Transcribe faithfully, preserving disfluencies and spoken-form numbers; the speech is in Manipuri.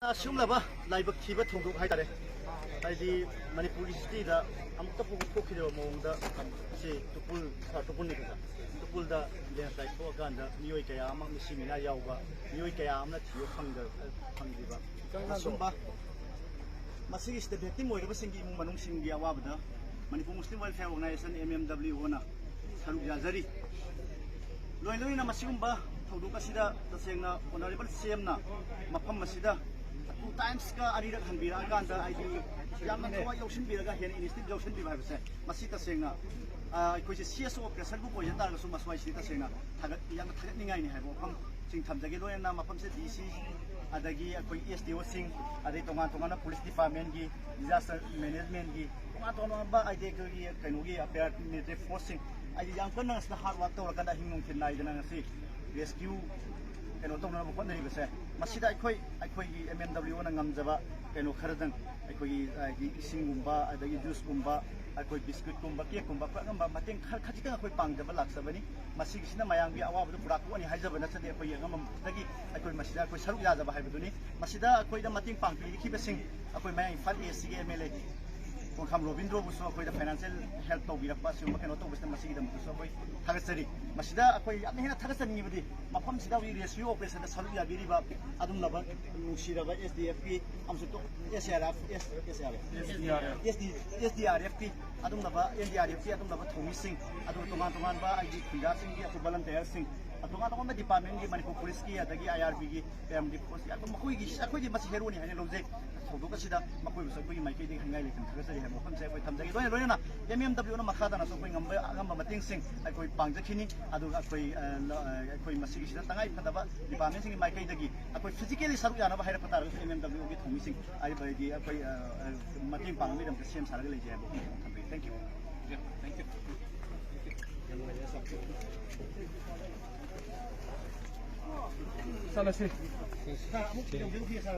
ꯑꯁꯤꯒꯨꯝꯂꯕ ꯂꯥꯏꯕꯛ ꯊꯤꯕ ꯊꯧꯗꯣꯛ ꯍꯥꯏꯇꯥꯔꯦ꯫ ꯍꯥꯏꯗꯤ ꯃꯅꯤꯄꯨꯔꯒꯤ ꯍꯤꯁꯇ꯭ꯔꯤꯗ ꯑꯃꯨꯛꯇ ꯐꯥꯎꯕ ꯊꯣꯛꯈꯤꯗꯕ ꯃꯑꯣꯡꯗ ꯁꯤ ꯇꯨꯄꯨꯜ, ꯁꯥꯔ ꯇꯨꯄꯨꯜꯅꯤ ꯀꯩꯅꯣ, ꯇꯨꯄꯨꯜꯗ ꯂꯦꯟꯁꯂꯥꯏꯠ ꯊꯣꯛꯑꯀꯥꯟꯗ ꯃꯤꯑꯣꯏ ꯀꯌꯥ ꯑꯃ ꯃꯤꯁꯤ ꯃꯤꯅꯥ ꯌꯥꯎꯕ, ꯃꯤꯑꯣꯏ ꯀꯌꯥ ꯑꯃꯅ ꯊꯤꯕ ꯐꯪꯗ-, ꯐꯪꯗ꯭ꯔꯤꯕ ꯑꯁꯨꯝꯕ ꯃꯁꯤꯒꯤꯁꯤꯗ ꯚꯤꯛꯇꯤꯝ ꯑꯣꯏꯔꯤꯕꯁꯤꯡꯒꯤ ꯏꯃꯨꯡ ꯃꯅꯨꯡꯁꯤꯡꯒꯤ ꯑꯋꯥꯕꯗ ꯃꯅꯤꯄꯨꯔ ꯃꯨꯁꯂꯤꯝ ꯋꯦꯜꯐꯤꯌꯔ ꯑꯣꯔꯒꯅꯥꯏꯖꯦꯁꯟ, ꯑꯦꯝ ꯑꯦꯝ ꯗꯕ꯭ꯂꯤꯌꯨ ꯑꯣꯅ ꯁꯔꯨꯛ ꯌꯥꯖꯔꯤ꯫ ꯂꯣꯏ ꯂꯣꯏꯅ ꯃꯁꯤꯒꯨꯝꯕ ꯊꯧꯗꯣꯛ ꯑꯁꯤꯗ ꯇꯁꯦꯡꯅ ꯑꯣꯅꯔꯦꯕꯜ ꯁꯤ ꯑꯦꯝꯅ ꯃꯐꯝ ꯑꯁꯤꯗ ꯇꯨ ꯇꯥꯏꯝꯁꯀ ꯑꯅꯤꯔꯛ ꯍꯟꯕꯤꯔꯛꯑꯀꯥꯟꯗ ꯍꯥꯏꯗꯤ ꯌꯥꯝꯅ ꯊꯋꯥꯏ ꯌꯥꯎꯁꯤꯟꯕꯤꯔꯒ ꯍꯦꯟꯅ ꯏꯅꯤꯁꯤꯌꯦꯇꯤꯚ ꯌꯥꯎꯁꯤꯟꯕꯤꯕ ꯍꯥꯏꯕꯁꯦ ꯃꯁꯤ ꯇꯁꯦꯡꯅ, ꯑ, ꯑꯩꯈꯣꯏꯁꯦ ꯁꯤ ꯑꯦꯁ ꯑꯣ ꯑꯣꯄꯔꯦꯁꯟꯕꯨ ꯑꯣꯏꯖ ꯇꯥꯔꯒꯁꯨ ꯃꯁ꯭ꯋꯥꯏꯁꯤꯗꯤ ꯇꯁꯦꯡꯅ ꯊꯥꯒꯠ-, ꯌꯥꯝꯅ ꯊꯥꯒꯠꯅꯤꯡꯉꯥꯏꯅꯤ ꯍꯥꯏꯕ ꯋꯥꯐꯝꯁꯤꯡ ꯊꯝꯖꯒꯦ꯫ ꯂꯣꯏꯅꯅ ꯃꯐꯝꯁꯤꯗ ꯗꯤ ꯁꯤ ꯑꯗꯒꯤ ꯑꯩꯈꯣꯏ ꯑꯦꯁ ꯗꯤ ꯑꯣꯁꯤꯡ ꯑꯗꯩ ꯇꯣꯉꯥꯟ ꯇꯣꯉꯥꯟꯕ ꯄꯨꯂꯤꯁ ꯗꯤꯄꯥꯔꯠꯃꯦꯟꯒꯤ, ꯗꯤꯖꯥꯁꯇꯔ ꯃꯦꯅꯦꯖꯃꯦꯟꯒꯤ ꯇꯣꯉꯥꯟ ꯇꯣꯉꯥꯟꯕ ꯍꯥꯏꯗꯤ ꯑꯩꯈꯣꯏꯒꯤ ꯀꯩꯅꯣꯒꯤ ꯄꯦꯔꯥꯃꯤꯂꯤꯇꯔꯤ ꯐꯣꯔꯁꯁꯤꯡ ꯍꯥꯏꯗꯤ ꯌꯥꯝ ꯀꯟꯅ ꯉꯁꯤꯗ ꯍꯥꯔꯗ ꯋꯥꯔꯛ ꯇꯧꯔꯀꯥꯟꯗ ꯑꯍꯤꯡ ꯅꯨꯡꯊꯤꯜ ꯅꯥꯏꯗꯅ ꯉꯁꯤ ꯔꯦꯁꯀ꯭ꯌꯨ ꯀꯩꯅꯣ ꯇꯧꯅꯅꯕ ꯍꯣꯠꯅꯔꯤꯕꯁꯦ ꯃꯁꯤꯗ ꯑꯩꯈꯣꯏ ꯑꯩꯈꯣꯏꯒꯤ ꯑꯦꯝ ꯑꯦꯝ ꯗꯕ꯭ꯂꯤꯌꯨꯅ ꯉꯝꯖꯕ ꯀꯩꯅꯣ ꯈꯔꯗꯪ ꯑꯩꯈꯣꯏꯒꯤ ꯍꯥꯏꯗꯤ ꯏꯁꯤꯡꯒꯨꯝꯕ ꯑꯗꯒꯤ ꯖꯨꯁꯀꯨꯝꯕ ꯑꯩꯈꯣꯏ ꯕꯤꯁꯀꯨꯠꯀꯨꯝꯕ ꯀꯦꯛꯀꯨꯝꯕ ꯑꯩꯈꯣꯏ ꯑꯉꯝꯕ ꯃꯇꯦꯡ ꯈꯔ ꯈꯖꯤꯛꯇꯪ ꯑꯩꯈꯣꯏ ꯄꯥꯡꯖꯕ ꯂꯥꯛꯆꯕꯅꯤ꯫ ꯃꯁꯤꯒꯤꯁꯤꯅ ꯃꯌꯥꯝꯒꯤ ꯑꯋꯥꯕꯗꯨ ꯄꯨꯔꯥ ꯀꯣꯛꯑꯅꯤ ꯍꯥꯏꯖꯕ ꯅꯠꯆꯗꯦ꯫ ꯑꯩꯈꯣꯏ ꯑꯉꯝꯕꯗꯒꯤ ꯑꯩꯈꯣꯏ ꯃꯁꯤꯗ ꯑꯩꯈꯣꯏ ꯁꯔꯨꯛ ꯌꯥꯖꯕ ꯍꯥꯏꯕꯗꯨꯅꯤ꯫ ꯃꯁꯤꯗ ꯑꯩꯈꯣꯏꯗ ꯃꯇꯦꯡ ꯄꯥꯡꯕꯤꯈꯤꯕꯁꯤꯡ ꯑꯩꯈꯣꯏ ꯃꯌꯥꯡ ꯏꯝꯐꯥꯜ ꯏꯁꯀꯤ ꯑꯦꯝ ꯑꯦꯜ ꯑꯦ ꯀꯣꯡꯈꯥꯝ ꯔꯣꯕꯤꯟꯗ꯭ꯔꯣꯕꯨꯁꯨ ꯑꯩꯈꯣꯏꯗ ꯐꯥꯏꯅꯥꯟꯁꯤꯌꯦꯜ ꯍꯦꯜꯞ ꯇꯧꯕꯤꯔꯛꯄ ꯑꯁꯤꯒꯨꯝꯕ ꯀꯩꯅꯣ ꯇꯧꯕꯁꯤꯗ ꯃꯁꯤꯒꯤꯗꯃꯛꯇꯁꯨ ꯑꯩꯈꯣꯏ ꯊꯥꯒꯠꯆꯔꯤ꯫ ꯃꯁꯤꯗ ꯑꯩꯈꯣꯏ ꯌꯥꯝꯅ ꯍꯦꯟꯅ ꯊꯥꯒꯠꯆꯅꯤꯡꯉꯤꯕꯗꯤ ꯃꯐꯝꯁꯤꯗ ꯍꯧꯖꯤꯛ ꯔꯦꯁꯀ꯭ꯌꯨ ꯑꯣꯄꯔꯦꯁꯟꯗ ꯁꯔꯨꯛ ꯌꯥꯕꯤꯔꯤꯕ ꯑꯗꯨꯝꯂꯕ ꯅꯨꯡꯁꯤꯔꯕ ꯑꯦꯁ ꯗꯤ ꯑꯦꯐꯀꯤ ꯑꯃꯁꯨꯡ S R F, S R F, S D R ꯑꯦꯐꯀꯤ ꯑꯗꯨꯝꯂꯕ, ꯑꯦꯟ ꯗꯤ ꯑꯥꯔ ꯑꯦꯐꯀꯤ ꯑꯗꯨꯝꯂꯕ ꯊꯧꯃꯤꯁꯤꯡ, ꯑꯗꯨꯒ ꯇꯣꯉꯥꯟ ꯇꯣꯉꯥꯟꯕ ꯑꯩꯒꯤ ꯈꯨꯟꯖꯥꯁꯤꯡꯒꯤ ꯑꯩꯈꯣꯏ ꯚꯣꯂꯟꯇꯤꯌꯔꯁꯤꯡ, ꯇꯣꯉꯥꯟ ꯇꯣꯉꯥꯟꯕ ꯗꯤꯄꯥꯔꯠꯃꯦꯟꯒꯤ, ꯃꯅꯤꯄꯨꯔ ꯄꯨꯂꯤꯁꯀꯤ ꯑꯗꯒꯤ ꯑꯥꯏ ꯑꯥꯔ ꯕꯤꯒꯤ, ꯄꯤ ꯑꯦꯝ ꯗꯤ ꯐꯣꯔꯁꯀꯤ, ꯑꯗꯨꯝ ꯃꯈꯣꯏꯒꯤ, ꯑꯩꯈꯣꯏꯗꯤ ꯃꯁꯤ ꯍꯦꯔꯣꯅꯤ ꯍꯥꯏꯅ ꯂꯧꯖꯩ꯫ ꯊꯧꯗꯣꯛ ꯑꯁꯤꯗ ꯃꯈꯣꯏꯕꯨꯁꯨ ꯑꯩꯈꯣꯏꯒꯤ ꯃꯥꯏꯀꯩꯗꯒꯤ ꯍꯥꯏꯅꯤꯡꯉꯥꯏ ꯂꯩꯇꯅ ꯊꯥꯒꯠꯆꯔꯤ ꯍꯥꯏꯕ ꯋꯥꯐꯝꯁꯦ ꯑꯩꯈꯣꯏ ꯊꯝꯖꯒꯦ꯫ ꯂꯣꯏꯅ ꯂꯣꯏꯅꯅ ꯑꯦꯝ ꯑꯦꯝ ꯗꯕ꯭ꯂꯤꯌꯨꯅ ꯃꯈꯥ ꯇꯥꯅꯁꯨ ꯑꯩꯈꯣꯏ ꯉꯝꯕ ꯑꯉꯝꯕ ꯃꯇꯦꯡꯁꯤꯡ ꯑꯩꯈꯣꯏ ꯄꯥꯡꯖꯈꯤꯅꯤ꯫ ꯑꯗꯨꯒ ꯑꯩꯈꯣꯏ, ꯑ, ꯂ-, ꯑ, ꯑꯩꯈꯣꯏ ꯃꯁꯤꯒꯤꯁꯤꯗ ꯇꯉꯥꯏ ꯐꯗꯕ ꯗꯤꯄꯥꯔꯠꯃꯦꯟꯁꯤꯡꯒꯤ ꯃꯥꯏꯀꯩꯗꯒꯤ ꯑꯩꯈꯣꯏ ꯐꯤꯖꯤꯀꯦꯜꯂꯤ ꯁꯔꯨꯛ ꯌꯥꯅꯕ ꯍꯥꯏꯔꯛꯄ ꯇꯥꯔꯒꯁꯨ ꯑꯦꯝ ꯑꯦꯝ ꯗꯕ꯭ꯂꯤꯌꯨꯒꯤ ꯊꯧꯃꯤꯁꯤꯡ ꯍꯥꯏꯔꯤꯕ ꯍꯥꯏꯗꯤ ꯑꯩꯈꯣꯏ, ꯑ, ꯑ, ꯃꯇꯦꯡ ꯄꯥꯡꯅꯕꯒꯤꯗꯃꯛꯇ ꯁꯦꯝ ꯁꯥꯔꯒ ꯂꯩꯖꯩ ꯍꯥꯏꯕ ꯋꯥꯐꯝꯁꯦ ꯊꯝꯖꯒꯦ꯫ Thank you꯫ ꯆꯠꯂꯁꯤ꯫ ꯁꯥꯔ, ꯑꯃꯨꯛ ꯌꯧꯖꯔꯨꯈꯤꯒꯦ, ꯁꯥꯔ꯫